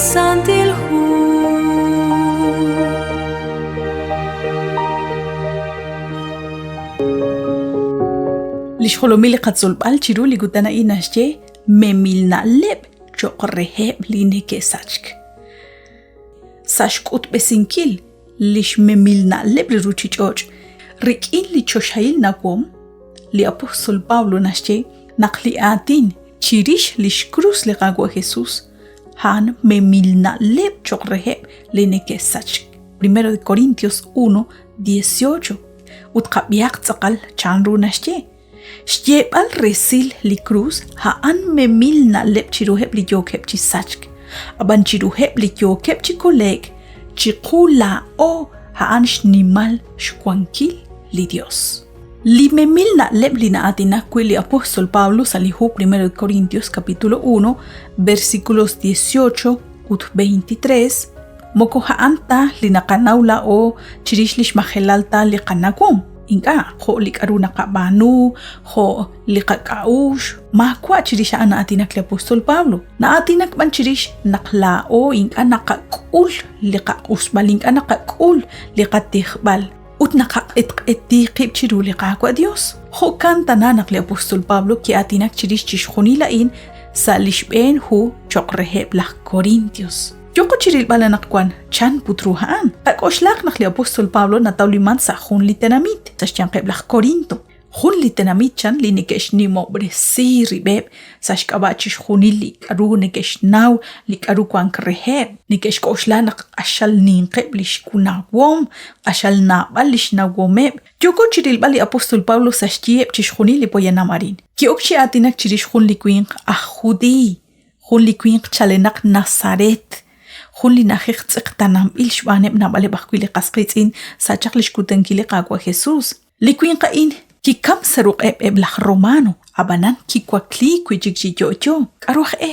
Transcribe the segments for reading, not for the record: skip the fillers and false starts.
Santil Hu. Li xjolomil li qatzolb'al chiru li kutan a'in naxye memil na'leb' cho'q reheb' li neke'sachk. Sa' xk'utb'esinkil li xmemil na'leb' li ruuchich'och' rik'in li choxahil nawom, li apóstol Pablo naxye naq li aatin chirix li xkrus li Qaawa' Jesús a'an memil na'leb' cho'q reheb' li neke'sachk. 1 de Corintios 1, 18. Ut qab'ihaq tz'aqal chanru naxye. Xyeeb'al resil li krus a'an memil na'leb' chiruheb' li yookeb' chi sachk, ab'an chiruheb' li yookeb' chi kole'k, chiqu laa'o a'an xnimal xwankil li Yos. Li memil na'leb' li na'aatinak wi' li apóstol Pablo sa' li hu 1 de Corintios capítulo 1 versículos 18 ut 23 moko a'an ta li naqanaw laa'o chirix li xmajelal ta li qanawom. Ink'a' jo' li k'aru naqab'aanu, jo' li qak'a'uxl, maawa' chirix a'an na'aatinak li apóstol Pablo. Na'aatinak b'an chirix naq laa'o ink'a' naqak'ul li qaq'usb'al, ink'a' naqak'ul li qatijb'al ut naqaq'etq'eti qib' chiru li Qaawa' Dios. Jo'kan tana naq li apóstol Pablo ki'aatinak chirix chixjunil a'in sa' li xb'een hu cho'q reheb' laj Corintios. Yooqo chi rilb'al anaqwan chan put ru a'an. Qak'oxlaq naq li apóstol Pablo natawlimank sa' jun li tenamit, sa' xyanqeb' laj Corinto, jun li tenamit chan li neke'xnimob'resi rib'eb' sa' xk'ab'a' chixjunil li k'aru neke'xnaw, li k'aru wank reheb'. Neke'xk'oxla naq q'axal ninqeb' li xnawom, q'axal naab'al li xnawomeb'. Yooko chi rilb'al li apóstol Pablo sa' xyiheb' chixjunil li poyanam arin. Ki'ok chi aatinak chirix jun li winq aj judiiy jun li winq chalenaq Nazaret, jun li na'ajej tz'eqtaananb'il xb'aaneb' naab'aleb' ajwi' li qas qiitz'in sa' chaq li xkutankil li Qaawa' Jesús. Li winq a'in kikam sa' ruq'eb' eb' laj Romano, ab'anan kiwakliik wi' chik chi yo'yo. K'aru aj e?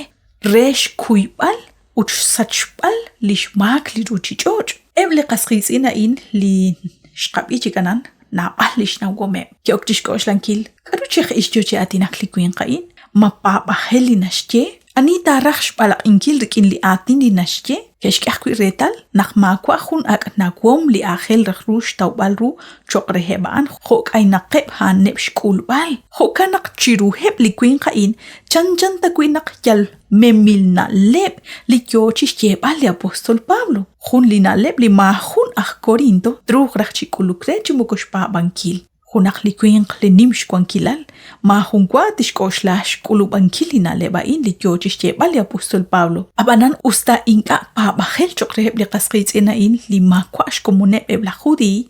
Re xkuyb'al ut xsachb'al li xmaak li ruuchich'och'. Eb' li qas qiitz'in a'in li xqab'i chik anan naab'al li xnawomeb'. Ke'ok chi xk'oxlankil, K'aru chi aj ix yo chi aatinak li winq a'in? Ma paab'ajel li naxye? Ani taaraj xb'alaq'inkil rik'in li aatin li naxye? Ke'xk'e ajwi' reetal naq maawa' jun ak' nawom li aajel raj ru xtawb'al ru cho'q reheb' a'an jo' k'aynaqeb' a'aneb' xk'ulb'al. Jo'kan naq chiruheb' li winq a'in chanchan tawi' naq yal memil na'leb' li yoo chi xyeeb'al li apóstol Pablo, jun li na'leb' li maajun aj Corinto truuq raj chi k'uluk re chi moko xpaab'ankil. Junaq li winq li nim xwankilal maajunwa tixk'oxla xk'ulub'ankil li na'leb' a'in li yoo chi xyeeb'al li apóstol Pablo. Ab'anan usta ink'a' paab'ajel cho'q reheb' li qas qiitz'in a'in li maawa' xkomoneb' eb' laj judiiy,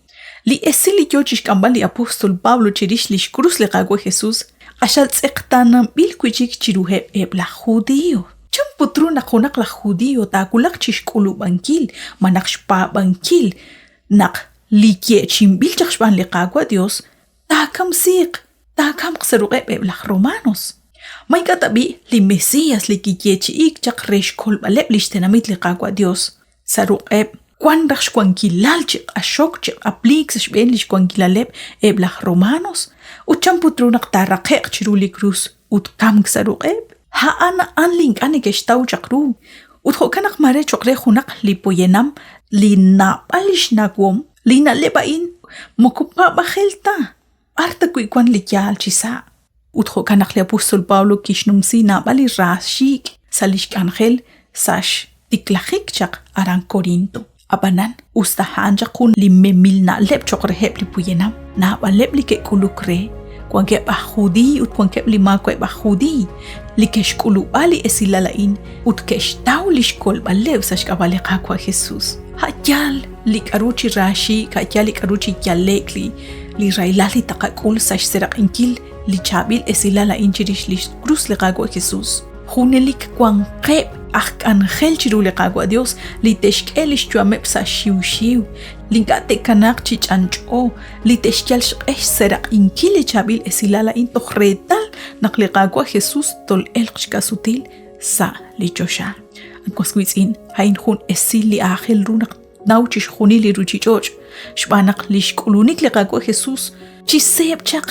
li esil li yoo chi xk'amb'al li apóstol Pablo chirix li xkrus li Qaawa' Jesús q'axal tz'eqtaananb'il wi' chik chiruheb' eb' laj judío. Chan put ru naq junaq laj judío taawulaq chi xk'ulub'ankil malaj xpaab'ankil naq li yeechi'inb'il chaq xb'aan li Qaawa' Dios taakamsiiq, taakamq sa' ruq'eb' eb' laj Romanos? Ma ink'a' tab'i' li Mesías li kiyeechi'iik chaq re xkolb'aleb' lix tenamit li Qaawa' Dios sa' ruq'eb' wan raj xwankilal chi q'axok chi q'apliik sa' xb'een lix wankilaleb' eb' laj Romanos, ut chan put ru naq taaraqe'q chiru li krus ut kamk sa' ruq'eb'? A'an a'an li ink'a' neke'xtaw chaq ru, ut jo'kan naq maare cho'q re junaq li poyanam li naab'al li xnawom, li na'leb' a'in moko paab'ajel ta, b'ar ta wi' wank li yaal chisa'. Ut jo'kan naq li apóstol Pablo kixnumsi naab'al li raaxiik' sa' li xk'anjel sa' xtiklajik chaq aran Corinto. Ab'anan, usta a'an chaq jun li memil na'leb' cho'q reheb' li poyanam, naab'aleb' li ke'k'uluk re, wankeb' aj judiiy ut wankeb' li maawa'eb' aj judiiy, li ke'xk'ulub'a li esilal a'in ut ke'xtaw li xkolb'aleb' sa' xk'ab'a' li Qaawa' Jesús. A' yaal li k'aru chi raaxiik', a' yaal li k'aru chi yale'k li li rahilal li taqak'ul sa' xseraq'inkil li chaab'il esilal a'in chirix lix krus li Qaawa' Jesus. Junelik wanqeb' aj k'anjel chiru li Qaawa' Dios li te'xk'e lix yu'ameb' sa' xiwxiw, li ink'a' te'kanaaq chi ch'anch'o, li te'xyal xq'e xseraq'inkil li chaab'il esilal a'in toj reetal naq li Qaawa' Jesus tol'elq xka'sutil sa' li choxa. At was wiitz'in, a'in jun esil li aajel ru naq tnaw chixjunil li ruuchich'och' xb'aan naq li xk'ulunik li Qaawa' Jesús chi seeb' chaq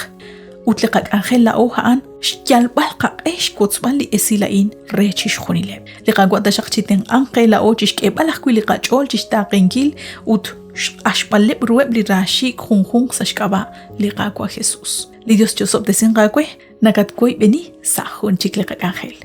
ut li qak'anjel laa'o a'an xyalb'al qaq'e xwotzb'al li esil a'in re chixjunileb'. Li Qaawa' taxaq chitenq'anq qe laa'o chixk'eeb'al ajwi' li qach'ool chixtaaqenkil ut xq'axb'aleb' ruheb' li raaxiik' junjunq sa' xk'ab'a' li Qaawa' Jesus. Li Dios chi'osob'tesinq aawe, nakatwoyb'eni sa' jun chik li qak'anjel.